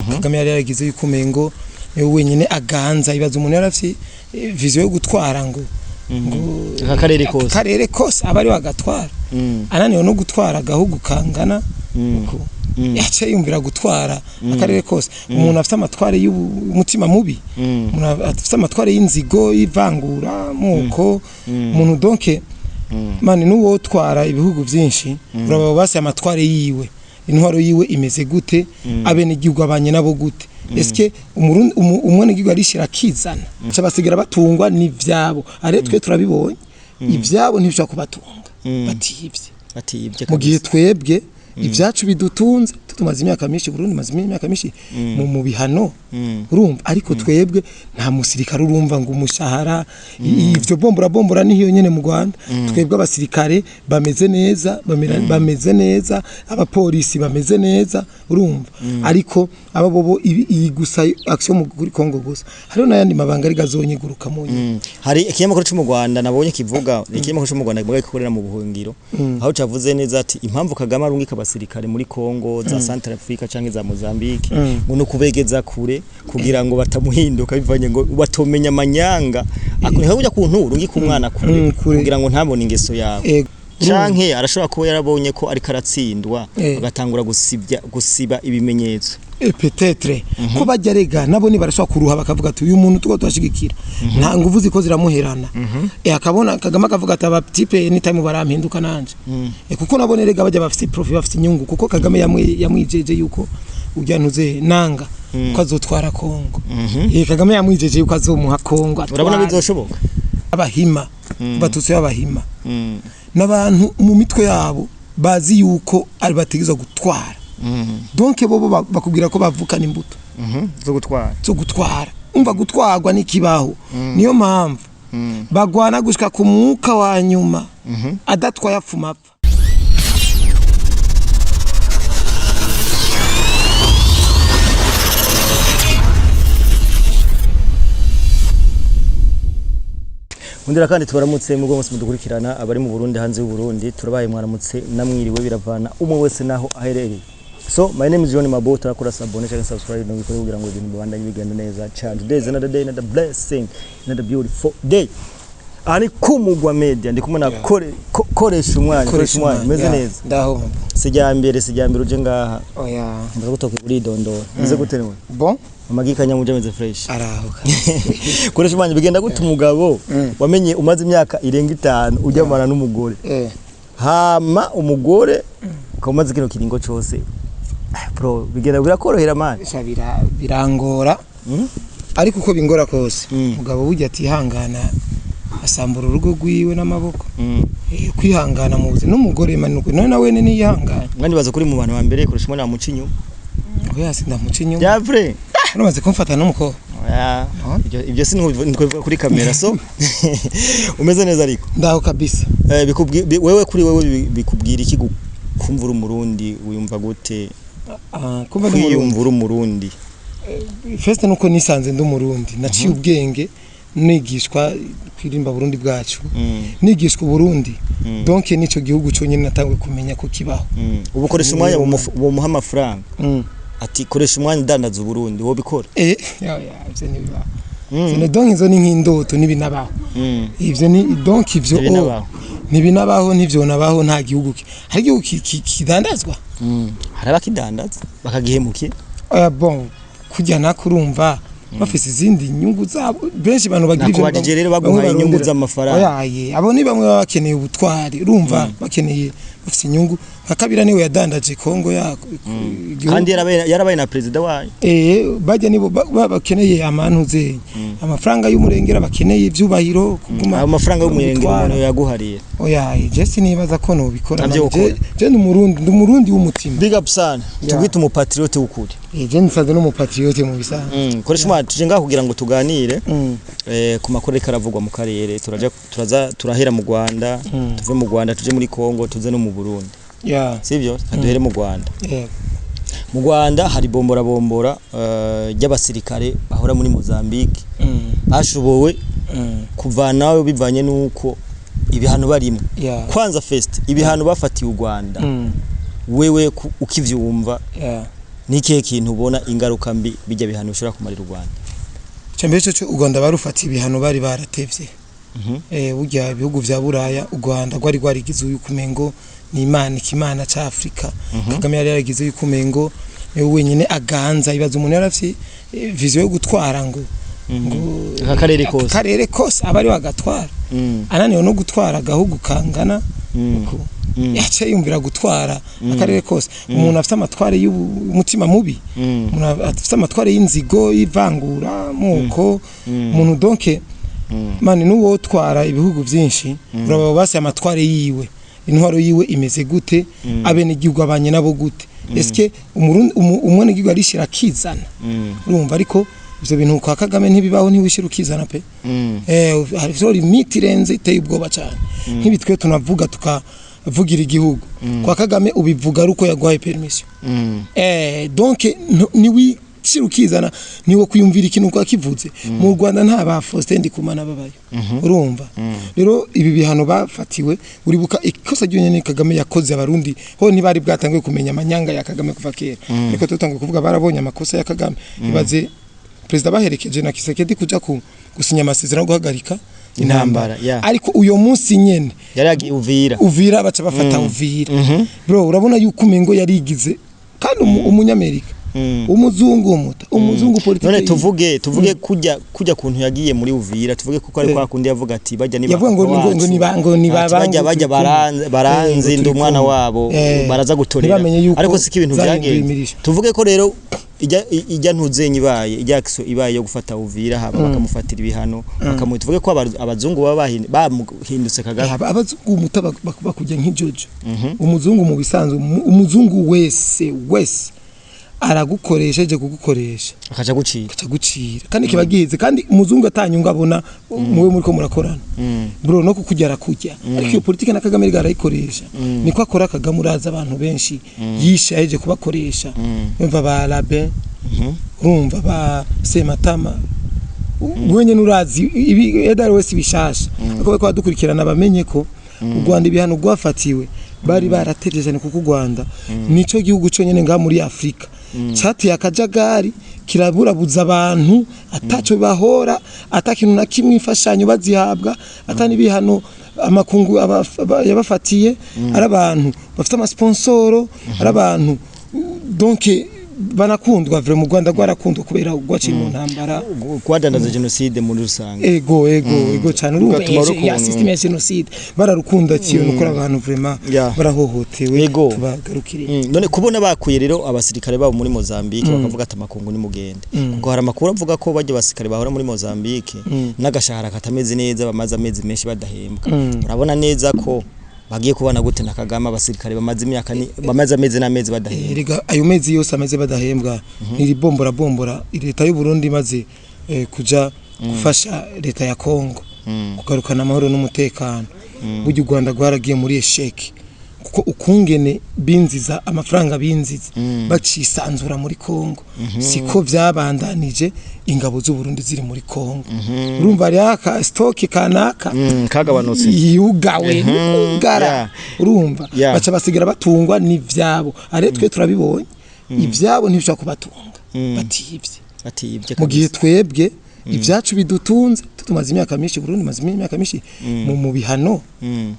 Kagame yari yaragize yuko umengo niwe wenyine aganza. Ibaza umuntu yarafise vision yo gutwara ngo Akarere kose. Akarere kose aba ari agatwara. Ananiwe no gutwara agahugu kangana uko. Yaciye yumvira gutwara akarere kose. Umuntu afite amatware y'umutima mubi, umuntu afite amatware y'inzigo, y'ivangura moko, umuntu donc mani n'uwotwara ibihugu byinshi, uraba basi amatware yiwe, intwaro yiwe imeze gute, abenegihugu abanye nabo gute? Eske umwenegihugu arishira akizana? Aca basigara batungwa n'ivyabo. Are twe turabibonye, ivyabo ntibishobora kubatunga bativye. Atibye. Mu gihe twebwe ibyacu bidutunze, tumaze imyaka myinshi, Burundi maze imyaka myinshi mu bihano, urumva? Ariko twebwe nta musirikare urumva ngo umushahara, ivyo bombora bombora niyo nyene mu Rwanda. Twebwe abasirikare bameze neza, bameze neza, abapolisi bameze neza, urumva? Ariko aba bobo iyi gusa action mu kuri Congo gusa, hariho n'ayandi mabanga ari gazonyiguruka mu nyuma. Hari ikinyamakuru cyo mu Rwanda nabonye kivuga, ikinyamakuru cyo mu Rwanda kivuga gikorera mu buhungiro, aho cavuze neza ati impamvu Kagame arungika abasirikare muri Congo, za Central Africa canke za Mozambique, ngo no kubegeza kure kugira ngo batamuhinduka, bivanye ngo batomenya amanyanga akuneka kujya ku nturu urungika umwana kure, Kure. kugira ngo ntabone ingeso yawe. Canke arashobora kuba yarabonye ko ariko aratsindwa, agatangura gusibya, gusiba ibimenyetso. Peut-être ko bajya rega nabo ni barashobora kuruha, bakavuga ati uyu muntu tuko turashigikira nta nguvu ziko ziramuherana. Akabona Kagame akavuga ati aba type anytime barampinduka nanje. Kuko nabo rega bajya bafite profit, bafite inyungu, kuko Kagame yamwijeje yuko ujya ntuze nanga ko azotwara Kongo. Kagame yamwijeje yuko azomuha Kongo Urabona atware. bizoshoboka? Abahima, Batutsi b'Abahima n'abantu mu mitwe yabo bazi yuko ari bategezwa gutwara. Donc bobo bakubwira ko bavukana imbuto Zo gutwara. Zo gutwara. Umva, gutwarwa n'ikibaho, niyo mpamvu bagwana gushika ku mwuka wa nyuma, adatwaye apfuma apfa. Undira kandi tubaramutse mu bwose mudukurikirana, abari mu Burundi, hanze y'u Burundi, turabaye mwaramutse namwiriwe, biravana umwe wese naho aherereye. So my name is John Mabo. Turakora s'abonner cyangwa subscribe no bikore kugira ngo ibintu bibandanye bigenda neza cyane. Today is another day, another blessing, another beautiful day. Aha ni Kumugwa Media, ndi kumwe na koresha umwanya, koresha umwanya, meze neza. Ndaho. Sijya mbere uje ngaha. Oya. Mbaza gutoka uridondora. Meze gute niwe? Bon. Amagi kanyamuje ameze fresh. Araho. Koresha umwanya, bigenda gute umugabo wamenye umaze imyaka irenga 5 ujyamana n'umugore, hama umugore ukaba umaze kino kiringo cose? Ah, bro, bigenda birakorohera man? Sha, birangora. Ariko uko bingora kose, mugabo burya atihangana asambura urugo rwiwe n'amaboko. Kwihangana mu buzima n'umugore manuko none nawe niyihangana. Mwandi baza kuri mu bantu ba mbere koresha umwanya wamuca inyuma. Oya, sindamuca inyuma. Bya vrai? Uramaze kumfata n'umukobwa? Oya, ibyo sinkubivuga kuri kamera. So umeze neza ariko? Ndaho kabisa. Wewe kuri wewe bikubwira iki kumva uri Umurundi? Wiyumva gute? Ah, kumva ndi Umurundi? Kwiyumva uri Umurundi. First nuko nisanze ndi Umurundi, naciye ubwenge nigishwa kwirimba Burundi bwacu, nigishwa Uburundi. Donc nico gihugu cyonyine natanguye kumenya ko kibaho. Ubu ukoresha umwanya bumuha amafaranga, ati koresha umwanya udandaza Uburundi, wobikora? Ya ya, ivyo ntibibaho. Ivyo donc izo ni nk'indoto, n'ibinabaho. Ivyo ni donc ivyo Ntibinabaho. Oh, ntibinabaho, ntivyonabaho. Nta gihugu hari igihugu kidandazwa. Hari abakidandaza bakagihemukira. Bon, kujya nako urumva bafise izindi nyungu zabo, benshi bantu bagira ivyo. Nakubajije rero baguhaye Bamwe inyungu barondera. z'amafaranga. Oyaye, abo ni bamwe baba bakeneye ubutwari, urumva bakeneye, bafise inyungu. Nka Kabila niwe yadandaje Kongo ya igihugu. Kandi yarabaye na perezida wayo. Bajya nibo bakeneye amantuze, amafaranga y'umurengera, bakeneye ivyubahiro, kuguma Ayo mafaranga y'umurengera gutwara. umuntu yaguhariye? Oyaye, je sinibaza ko nobikora. Ntabyo Je ukora. je ndi Umurundi, ndi Umurundi w'umutima. Big up sana. Tugwite umupatriote w'ukuri. Je nsanze n'umupatriote mu bisanzwe. Koresha umwanya, tuje ngaho kugira ngo tuganire ku makuru ariko aravugwa mu karere. Turaja turaza turahera mu Rwanda, tuve mu Rwanda tuje muri Kongo, tuze no mu Burundi. Sivyo? Duhere mu Rwanda. Yeah. Mu Rwanda hari bombora bombora ry'abasirikare bahora muri Mozambique, bashobowe kuvanayo bivanye n'uko ibihano barimo. Kwanza first, ibihano bafatiye u Rwanda, wewe ukivyumva, Ni ikihe kintu ubona ingaruka mbi bijya bihano bishobora kumarira u Rwanda? Icambere cyo u Rwanda barufatiye ibihano bari baratevye. Burya ibihugu vya Buraya, u Rwanda rwari rwarigize uyu kumengo ni Imana, ikimana ca Afrika. Kagame yari yarigize uyu kumengo niwe wenyine aganza. Ibaza umuntu yarafye vision yo gutwara ngo Aka karere kose. Akarere kose aba ari agatwara, ananiwe no gutwara agahugu kangana uku, yaciye yumvira gutwara akarere kose. Umuntu afite amatware y'umutima mubi, umuntu afite amatware y'inzigo, y'ivangura moko, umuntu donc mani n'uwotwara ibihugu byinshi, uraba basi amatware yiwe, intwaro yiwe imeze gute, abenegihugu abanye nabo gute, eske umwenegihugu arishira akizana? Urumva, ariko ivyo bintu kwa Kagame ntibibaho, ntiwishira ukizana pe. Hari vyo limite irenze iteye ubwoba cyane. Nk'ibi twe tunavuga tukavugira igihugu, kwa Kagame ubivuga ari uko yaguhaye permission. Donc niwishira ukizana, niwo kwiyumvira ikintu kwa kivuze. Mu Rwanda nta ba Faustin Ndikumana babayo. Urumva rero ibi bihano bafatiwe, uribuka ikosa ryonyene Kagame yakoze, Abarundi ho ntibari bwatangiye kumenya amanyanga ya Kagame kuva kera, ariko tutangiye kuvuga barabonye amakosa ya Kagame. Ibaze perezida baherekeje na Kisekedi kuja ku gusinya amasezerano yo guhagarika intambara, Intambara, yeah. ariko uyo munsi nyene Yari yagiye Uvira. Uvira, baca bafata Uvira. Bro, urabona yuko umengo yarigize kandi umunyamerika, umuzungu, umuta umuzungu politike None yiwe. Tuvuge kujya kuntu yagiye muri Uvira, tuvuge kuko ari kwa kundi yavuga ati bajya ni Yavuga ngo ni Ati bajya babangu bajya turi kumwe. baranze Ngo ndi turi umwana kumwe. wabo, baraza gutorera. Ntibamenye yuko Ariko siko ibintu zahinduye byagenze. imirisho. Tuvuge ko rero ijya ntuzenye ibaye, ijya action ibaye yo gufata Uvira, haba bakamufatira ibihano, bakamu tuvuge ko abazungu baba bamuhindutse Kagame. Abazungu umuta bakujya nk'ijojo. Umuzungu mu bisanzwe, umuzungu wese wese aragukoresha aje kugukoresha, akaca gucika. Akaca gucira kandi kiba giheze. Kandi umuzungu atanyungu abona muwe muriko murakorana, bro, no kukujya arakujya. Ariko iyo politike na Kagame ariko arayikoresha, niko akora Kagame. Uraza abantu benshi yishe aheje kubakoresha, urumva ba Labin, urumva ba Sematama, wenyine urazi ibi edari wese bishasha. Ariko bariko badukurikirana bamenye ko u Rwanda ibihano rwafatiwe bari baratereje cyane, kuko u Rwanda nico gihugu cyonyine ngaha muri Afrika cateye akajagari, kiraburabuza abantu ataco bahora, atakintu na kimwe imfashanyo bazihabwa, atani ibihano amakungu yabafatiye. Ari abantu bafite amasponsoro, ari abantu donc banakundwa vraiment. Mu Rwanda rwarakundwa kubera rwaciye mu ntambara. Kwadandaza jenoside muri rusange. Ego cyane, urumva Bigatuma ya rukundwa. système ya génocide bararukunda kiyo, nuko abantu vraiment barahohotewe. Tubagarukire. None kubona bakuye rero abasirikare babo muri Mozambique, bakavuga ati amakungu ni mugende, kuko hari amakuru avuga ko bajya abasirikare bahora muri Mozambique n'agashahara katameze neza, bamaze amezi menshi badahembwa, urabona neza ko bagiye kubana gute na Kagame, abasirikare bamaze imyaka bamaze amezi n'amezi badahembwa? Erega ayo mezi yose ameze badahembwa niri bombora bombora leta y'u Burundi imaze kuja gufasha leta ya Kongo kugarukana amahoro n'umutekano. Burya u Rwanda rwaragiye muri échec, kuko ukungene binziza amafaranga, binziza bacisanzura muri Kongo, siko vyabandanije ingabo z'u Burundi ziri muri Kongo. Urumva ari aka stock kanaka Kagabanutse. Yugawe n'ugara. Urumva baca basigara batungwa n'ivyabo. Are twe turabibonye, ivyabo ntibishobora kubatunga bativye. Atibye. Mu gihe twebwe ibyacu bidutunze, tumaze imyaka myinshi, Burundi maze imyaka myinshi mu bihano,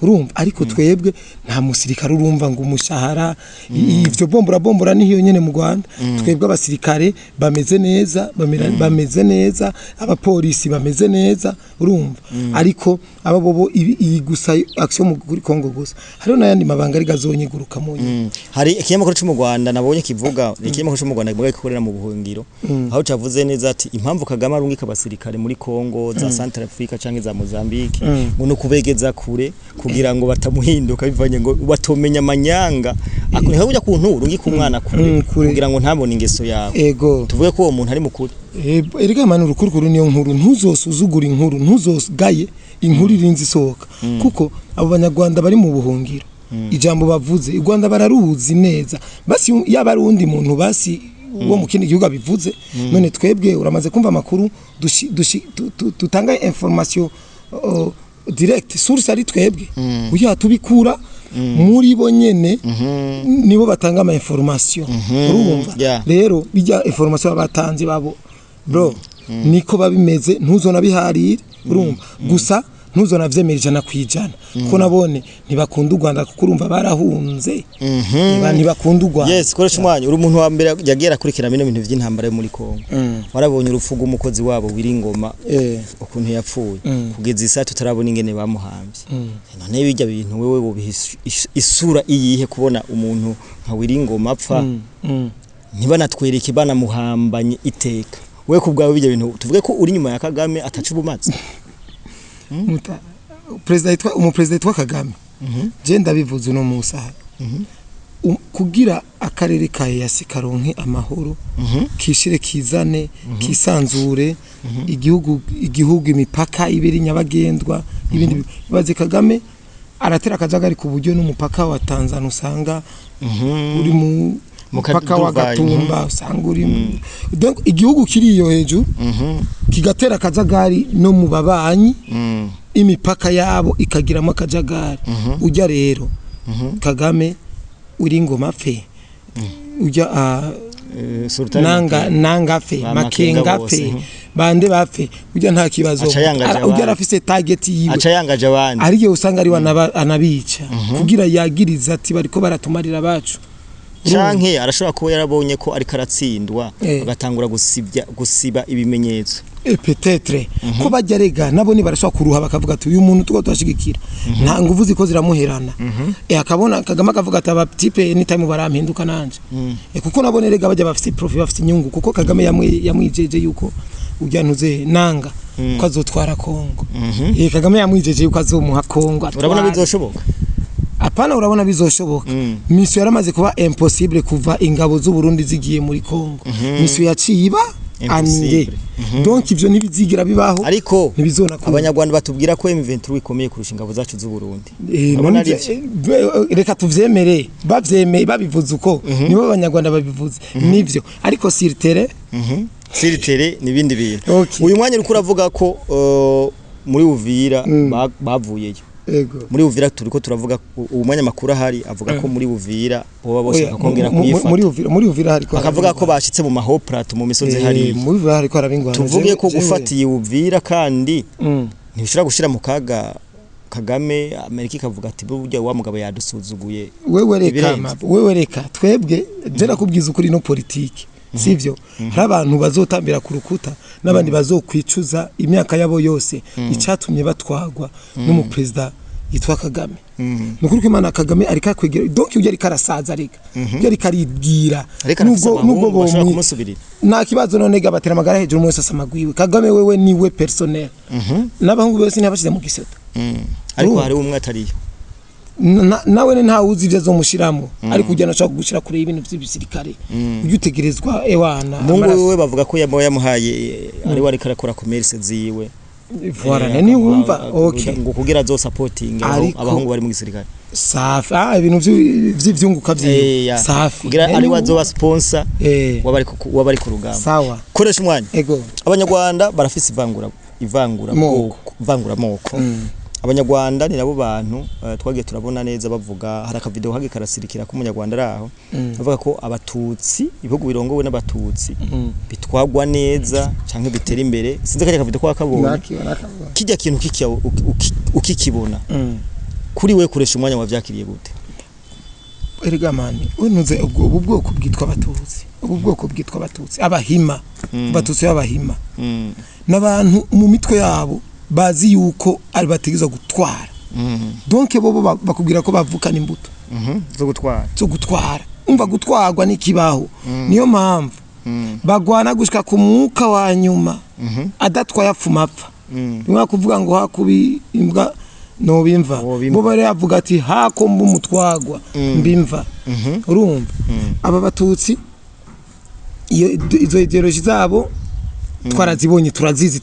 urumva. Ariko twebwe nta musirikare urumva ngo umushahara, ivyo bombora bombora niyo nyene mu Rwanda. Twebwe abasirikare bameze neza, bameze neza, abapolisi bameze neza, urumva. Ariko aba bobo iyi gusa action mu kuri Kongo gusa, hariho n'ayandi mabanga ari gazonyeguruka mu nyuma. Hari ikinyamakuru cyo mu Rwanda nabonye kivuga, ikinyamakuru cyo mu Rwanda kivuga gikorera mu buhungiro, aho cavuze neza ati impamvu Kagame arungika abasirikare muri Kongo, za Central Africa canke za Mozambique, ngo no kubegeza kure kugira ngo batamuhinduka, bivanye ngo batomenya amanyanga akuneka kujya ku ntu urungika umwana kure, Kure. kugira ngo ntabone ingeso yawe. Tuvuge ko uwo muntu ari mukuru? Erega mani, urukurukuru niyo nkuru. Ntuzosuzugure inkuru, ntuzogaye inkuru irinze isohoka, kuko abo banyarwanda bari mu buhungiro ijambo bavuze u Rwanda bararuzi neza. Basi yaba ari uwundi muntu, basi wo mu kindi gihugu abivuze. None twebwe uramaze kumva amakuru dutanga information direct source ari twebwe, uya tubikura Muri bo nyene nibo batanga ama information, urumva? Rero bijya information batanze babo, bro, niko babimeze, ntuzona biharire, urumva? Gusa ntuzona vyemera 100%, kuko nabone ntibakunda u Rwanda, kuko urumva barahunze. Ntibakunda u Rwanda. Yes, koresha umwanya. Uri umuntu wa mbere yagiye arakurikirana bino bintu vy'intambara yo muri Kongo. Warabonye urupfu rw'umukozi wabo Wiringoma, ukuntu yapfuye. Kugeza isa tutarabona ingene bamuhambye. None bijya bintu wewe wobiha isura iyihe, kubona umuntu nka Wiringoma apfa, ntibanatwereke banamuhambanye iteka? Wewe ku bwawe, bijya bintu, tuvuge ko uri nyuma ya Kagame ataca ubumazi? Perezida yitwa, umuperezida yitwa Kagame, je ndabivuze uno munsi aha, kugira akarere ka EAC karonke amahoro, kishire kizane, kisanzure, igihugu imipaka ibiri nyabagendwa, ibindi bibaze. Kagame aratera akajagari ku buryo n'umupaka wa Tanzania usanga uri mu Mu mupaka wa Kaduvayi, Gatumba, usanga uri donc igihugu kiri iyo hejuru, kigatera akajagari no mu babanyi, imipaka yabo ikagiramo akajagari. Ujya rero Kagame uri ngoma pfe, ujya Sultani nanga nanga fe, Ba Makenga Makenga fe, bose, bande bapfe, ujya nta kibazo. Aca yangaje Ujya abandi. arafise target yiwe. Aca yangaje abandi. Ari igihe usanga ari anabica kugira yagiriza ati bariko baratumarira abacu. Canke arashobora kuba yarabonye ko ariko aratsindwa, agatangura gusibya, gusiba ibimenyetso. Peut-être ko bajya rega nabo ni barashobora kuruha, bakavuga ati uyu muntu tuko turashigikira nta nguvu ziko ziramuherana. Akabona Kagame akavuga ati aba type anytime barampinduka nanje. Kuko nabo rega bajya bafite profit, bafite inyungu, kuko Kagame yamwijeje yuko ujya ntuze nanga ko azotwara Kongo. Kagame yamwijeje yuko azomuha Kongo Urabona atware. bizoshoboka? Apana, urabona bizoshoboka. Mission yaramaze kuba impossible kuva ingabo z'u Burundi zigiye muri Kongo. Mission yaciye iba annulée. Impossible. Donc ivyo ntibizigira bibaho. Ariko Ntibizonakunda. Abanyarwanda batubwira ko M23 ikomeye kurusha ingabo zacu z'u Burundi. Urabona None ari reka tuvyemere, bavyemeye, babivuze uko nibo abanyarwanda babivuze nivyo, ariko sur terrain Sur terrain n'ibindi bintu. Okay. Uyu mwanya uriko uravuga ko muri Uvira bavuyeyo. Ego. Muri Uvira turiko turavuga ubu mwanya makuru ahari avuga ko muri Uvira boba bashaka Oya, kongera kuyifata. Muri Uvira hariko Bakavuga ko bashitse mu maho plateau, mu misozi hariya. Muri Uvira hariko harabingwana. Tuvuge ko gufata iyi Uvira kandi ntibishobora gushira mu kaga Kagame, Amerika ikavuga ati burya wa mugabo yadusuzuguye? Wewe reka Ibirenze. wewe reka twebwe, je nakubwiza ukuri, no politike sivyo. Hari abantu bazotambira ku rukuta n'abandi bazokwicuza imyaka yabo yose icatumye batwagwa n'umuperezida yitwa Kagame. Nukuri ko Imana, Kagame ariko akwegera, donc ujya ariko arasaza, reka ujya ariko aribwira. Ariko arafise Nubwo abahungu bashobora kumusubirira. Nta kibazo. None ga batera amagara hejuru, mwese asamagwiwe. Kagame wewe niwe personnel n'abahungu bose ntiyabashize mu giseta. Ariko Urumva? hari umwe atariyo. Nawe ne ntawe uzi ibyo azomushiramo, ariko ujya nashaka gushira kure y'ibintu by'ibisirikare, ujya utegerezwa ewana Mungu amaraso. wewe bavuga ko yaba yamuhaye, ari we ariko arakora commerce ziwe. Voilà, ni wumva, okay. Ngo kugira zo supporting abahungu bari mu gisirikare. Safi, ibintu vy'ivyunguka vyiwe. Safi. Kugira ari we azoba sponsor wabari ku rugamba. Sawa. Koresha umwanya. Ego. Abanyarwanda barafise ivangura Moko. moko, ivangura moko. Abanyarwanda ni nabo bantu twagiye turabona neza bavuga, hari akavideo kage karasirikira ko umunyarwanda ari aho bavuga ko abatutsi, ibihugu birongowe n'abatutsi bitwagwa neza canke bitera imbere. Sinzi kajya akavideo ko wakabonye. Nakibona. Kijya kintu ukikibona kuri we, koresha umwanya, wavyakiriye gute? Erega mani, unuze ubwo ubu bwoko bwitwa abatutsi, ubu bwoko bwitwa abatutsi, abahima, abatutsi b'abahima n'abantu mu mitwe yabo bazi yuko ari bategerezwa gutwara. Donc bo bakubwira ko bavukana imbuto Zo gutwara. Zo gutwara. Umva, gutwarwa n'ikibaho, niyo mpamvu bagwana gushika ku mwuka wa nyuma. Adatwaye apfuma apfa. Rimwe kuvuga ngo hakubi imbwa nobimva. Wobimva. Bo bari bavuga ati hako mba umutwagwa mbimva. Urumva aba batutsi, iyo izo idéologie zabo twarazibonye, turazizi,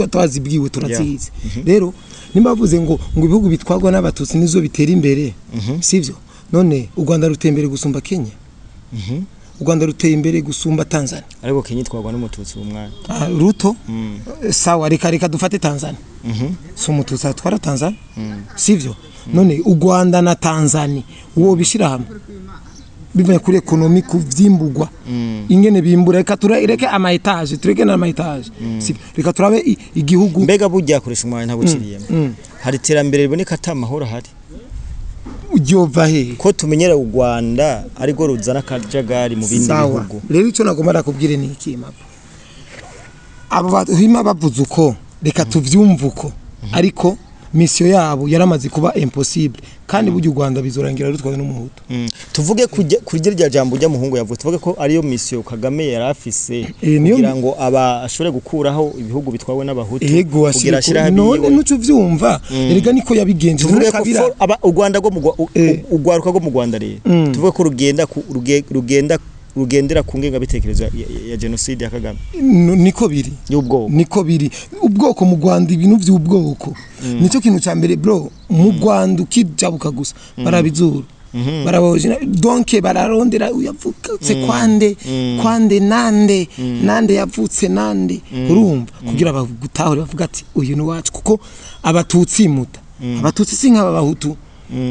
twarazibwiwe, turazizi. Rero nimba bavuze ngo ibihugu bitwarwa n'abatutsi nizo bitera imbere, sivyo? None u Rwanda ruteye imbere gusumba Kenya? U Rwanda ruteye imbere gusumba Tanzania? Ariko Kenya itwarwa n'umututsi w'umwanya. Ah, Ruto. Sawa, reka dufate Tanzania. Si umututsi atwara Tanzania, sivyo? None u Rwanda na Tanzania wo bishira hamwe bivanye kuri économie, ku vyimbugwa, ingene bimbura. Reka tureke ama étage, tureke n'ama étage. Reka turabe igihugu. Mbega burya koresha umwanya ntabuciriyemo, hari iterambere riboneka ata mahoro ahari? Ryova he? Ko tumenyera u Rwanda ariko ruzana akajagari mu bindi Sawa. bihugu. Rero icyo nagomba nakubwire ni iki, mabo abo bahima bavuze uko, reka tuvyumve uko, ariko mission yabo yaramaze kuba impossible, kandi burya u Rwanda bizorangira rutwawe n'umuhutu. Tuvuge kuri rya jambo ujya muhungu yavuze, tuvuge ko ariyo mission Kagame yari afise kugira ngo aba ashobore gukuraho ibihugu bitwawe n'abahutu, Ego. kugira ashiraho None abiwe. nuco uvyumva, erega niko yabigenje. Tuvuge None ko Kabila u Rwanda rwo mu ugwaruka rwo mu Rwanda rero, tuvuge ko rugenda rugenda rugendera ku ngengabitekerezo ya genocide ya Kagame Niko biri. y'ubwoko. Niko biri, ubwoko mu Rwanda, ibintu by'ubwoko nicyo kintu cya mbere, bro. Mu Rwanda ukijabuka gusa barabizuru, barabojina, donc bararondera uyavutse kwande, kwande nande, nande yavutse nande, urumva, kugira bagutahure bavuga ati uyu ni wacu, kuko abatutsi muta abatutsi si nk'aba bahutu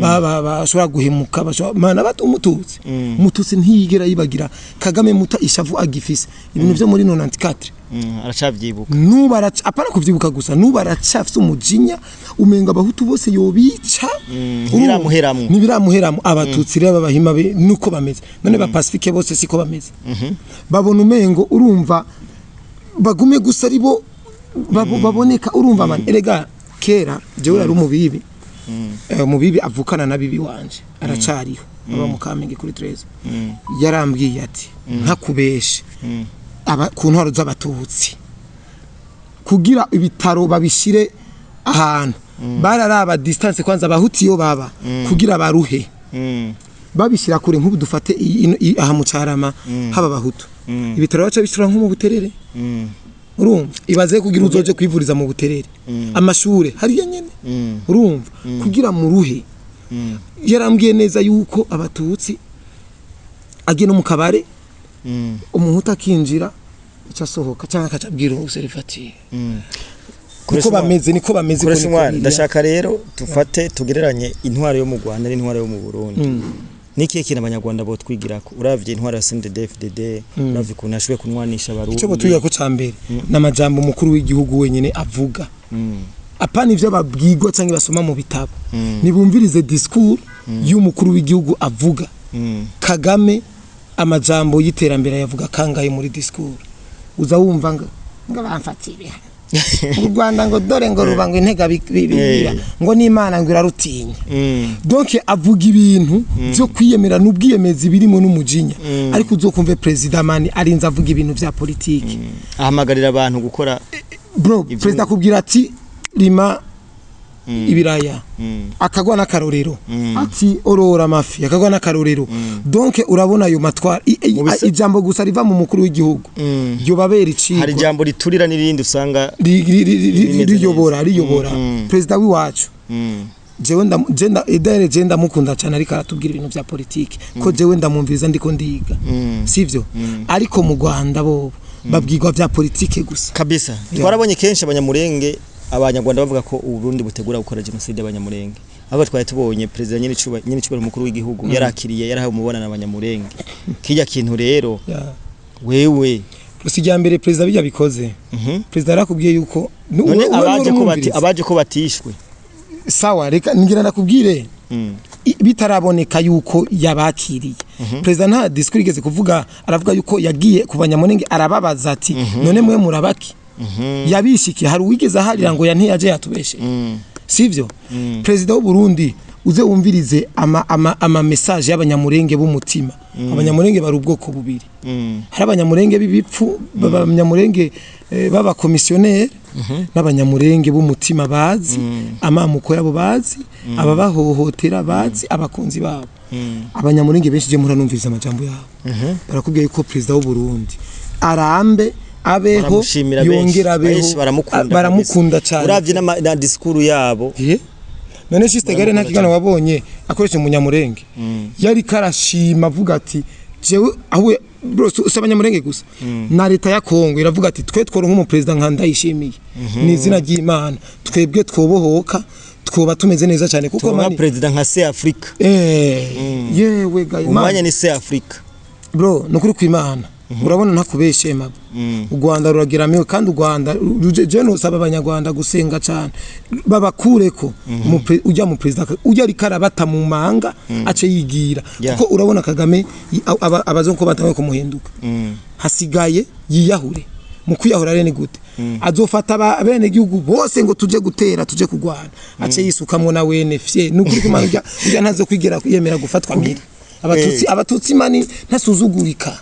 bashobora guhemuka, bashobora mana batu. Umututsi ntiyigera yibagira Kagame muta ishavu agifise ibintu byo muri 94. Aracavyibuka. Nuba araca, apana kuvyibuka gusa, nuba aracafise umujinya, umenga abahutu bose yobica. Ntibiramuheramwo. Ntibiramuheramwo. Abatutsi rero b'abahima be nuko bameze, none ba Pacifique bose siko bameze, babona umengo, urumva, bagume gusa aribo baboneka, urumva man. Erega kera jewe yari umubibi, umubibi avukana na bibi wanje, aracariho, aba mu Kamenge kuri 13. Yarambwiye ati ntakubeshe, aba ku ntwaro z'abatutsi, kugira ibitaro babishire ahantu bararaba distance kwanza abahuti iyo baba, kugira baruhe, babishyira kure. Nk'ubu dufate aha mu Carama haba abahutu, ibitaro baca bishyira nko mu Buterere. Urumva, ibaze kugira uzoje kwivuriza mu Buterere, amashure hariya nyene, urumva, kugira muruhe. Yarambwiye neza yuko abatutsi agiye no mu kabare, umuhutu akinjira aca asohoka cyangwa akaca abwira userivati. Niko bameze, niko bameze. Koresha Niko umwana. biri. Ndashaka rero dufate tugereranye intwaro yo mu Rwanda n'intwaro yo mu Burundi. Nikihe kintu abanyarwanda botwigirako, uravye intwaro ya CNDD-FDD, uravye ukuntu yashoboye kunwanisha abarundi? Icyo botwiga ko cambere n'amajambo umukuru w'igihugu wenyene avuga, apana ivyo babwirwa cyangwa basoma mu bitabo. Nibumvirize discours y'umukuru w'igihugu avuga. Kagame amajambo y'iterambere yavuga kangahe muri discours? Uza wumva ngo bamfatire u Rwanda, ngo dore ngo ruba ngo intega ngo n'Imana ngo irarutinya. Donc avuga ibintu byo kwiyemera n'ubwiyemezi birimo n'umujinya, ariko uzokumve president mani arinze avuga ibintu vya politiki, ahamagarira abantu gukora. Bro, president akubwira ati rima ibiraya, akagwa n'akarorero, ati orora amafi, akagwa n'akarorero. Donc urabona ayo matwara ijambo gusa riva mu mukuru w'igihugu ryobabera Hari icigwa. ijambo riturira n'irindi usanga rimeze Riyobora, neza. riyobora. Perezida w'iwacu, jewe je jewe ndamukunda cyane, ariko aratubwira ibintu vya politiki ko jewe ndamwumviriza ndiko ndiga, sivyo? Ariko mu Rwanda bo babwirwa vya politiki gusa. Kabisa, twarabonye kenshi abanyamurenge, abanyarwanda bavuga ko Uburundi butegura gukora genocide y'abanyamurenge. Ahubwo twari tubonye perezida nyene cyubahiro umukuru w'igihugu yarakiriye, yarahawe umubonano abanyamurenge, kijya kintu rero wewe. Gusa ijya mbere perezida bijya bikoze, perezida yarakubwiye yuko None abaje ko bati urumviriza. abaje ko batishwe. Sawa, reka ngira ndakubwire. Bitaraboneka yuko yabakiriye, perezida nta discours igeze kuvuga. Aravuga yuko yagiye ku banyamurenge, arababaza ati none mwe murabaki? Yabishikiye, hari uwigeze aharira ngo ya ntiyaje yatubeshe, sivyo? Perezida w'u Burundi, uze wumvirize ama message y'abanyamurenge b'umutima. Abanyamurenge bari ubwoko bubiri: hari abanyamurenge b'ibipfu, abanyamurenge b'abakomisiyoneri, n'abanyamurenge b'umutima bazi amamuko yabo, bazi ababahohotera, bazi abakunzi babo. Abanyamurenge benshi je muranumviriza amajambo yabo, barakubwiye yuko perezida w'u Burundi arambe, abeho, Baramushimira benshi. yongera abeho. Benshi baramukunda. Baramukunda cyane. Uravye na discours yabo. Eh? None Juste Gare nta kigano wabonye akoresha umunyamurenge yari karashima avuga ati jewe aho, bro, si abanyamurenge gusa, na leta ya Kongo iravuga ati twe tworonka umuperezida nka Ndayishimiye, ni izina ry'Imana, twebwe twobohoka. Twoba tumeze neza cyane kuko Turonka mani perezida nka se Afrika. Yewe ga Umwanya Imana. ni se Afrika. Bro, nukuri kwimana, urabona ntakubeshe mabo, u Rwanda rurageramiwe kandi u Rwanda je nosaba abanyarwanda gusenga cyane babakureko ujya mu perezida ujya ariko arabata mu manga ace yigira, kuko urabona Kagame abazungu ko batanguye kumuhinduka, hasigaye yiyahure. Mu kwiyahura rero ni gute? Azofata bene gihugu bose ngo tuje gutera, tuje kurwana, ace yisukamwo na wene fye. Nukuri kwimana, ujya ntazo kwigera yemera gufatwa mpiri. Abatutsi, abatutsi mani ntasuzugurika,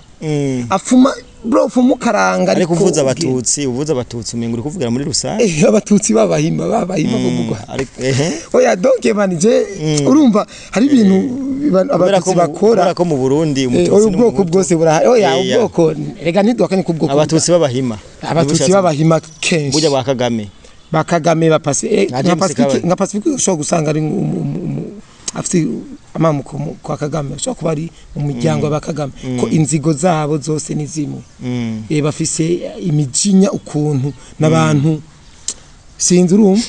afuma bro, fumukaranga. Ariko uvuze abatutsi, uvuze abatutsi umenga uri kuvugira muri rusange. Abatutsi babahima bo mu Rwanda. Ariko ehe. Oya, donc man, je urumva hari ibintu Kubera ko abatutsi bakora. Kubera ko mu Burundi umututsi Oya, ubwoko n'umuhutu. bwose burahari. Oya, Eh, ya. ubwoko rega ntiduhakanye ko ubwoko Abatutsi b'abahima. Abatutsi b'abahima kenshi. Burya ba Kagame. Ba Kagame, ba Pasi Nka nka James Pacifique. Kabarebe. Nka Pacifique ushobora gusanga ari afite amamuko kwa Kagame, ushobora kuba ari mu muryango wa Kagame, ko inzigo zabo zose ni zimwe. Bafise imijinya ukuntu n'abantu, sinzi, urumva?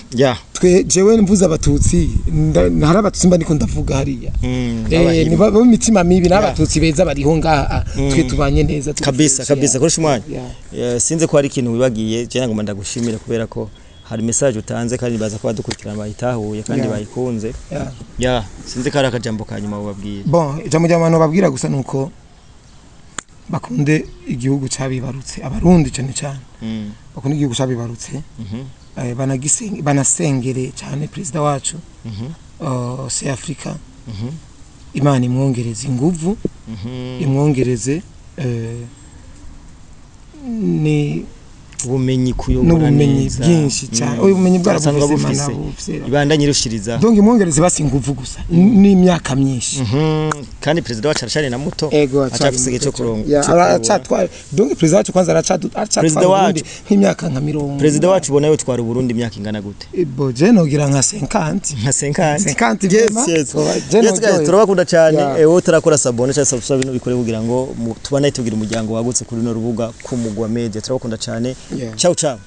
Twe jewe mvuze abatutsi, hari abatutsi mba ndiko ndavuga hariya. Abahima. Ni bo imitima mibi n'abatutsi beza bariho ngaha, twe tubanye neza turi Kabisa. fresh, Kabisa. yeah. Koresha umwanya. Yeah. Sinzi ko hari ikintu wibagiye, je ngomba ndagushimira kubera ko hari message utanze kandi baza ko badukurikirana bayitahuye kandi bayikunze. Ya, sinzi ko hari akajambo ka nyuma ubabwira. Bon, ijambo ry'abantu babwira gusa nuko bakunde igihugu cabibarutse, abarundi cyane cyane bakunde igihugu cabibarutse, banasengere cyane perezida wacu, se Afrika. Imana imwongereze inguvu, imwongereze ni ubumenyi kuyobora n'ubumenyi neza. bwinshi cyane. Oya, ubumenyi Asanzwe bwarabufise, abufise. Imana bufise. Ibandanye irushiriza. Donc imwongereze basi inguvu gusa n'imyaka myinshi. Kandi perezida wacu aracari na muto. Ego. Acafise igihe cyo kurongo. Ya, cyo kuyobora. aracatwara. Donc perezida wacu kwanza aracatwara Perezida Uburundi wacu. nk'imyaka nka 40. Perezida wacu ubona yotwara Uburundi imyaka ingana gute? Bo je nogira nka 50. Nka 50. 50. Yes. Vraiment. Yes. Je Yes guys, noryohewe. turabakunda cyane. Yeah. Wowe utarakora s'abonner cyangwa subscribe bino bikore kugira ngo tubane tugira umuryango wagutse kuri runo rubuga kumugwa media. Turabakunda cyane. Yeah. Ciao ciao.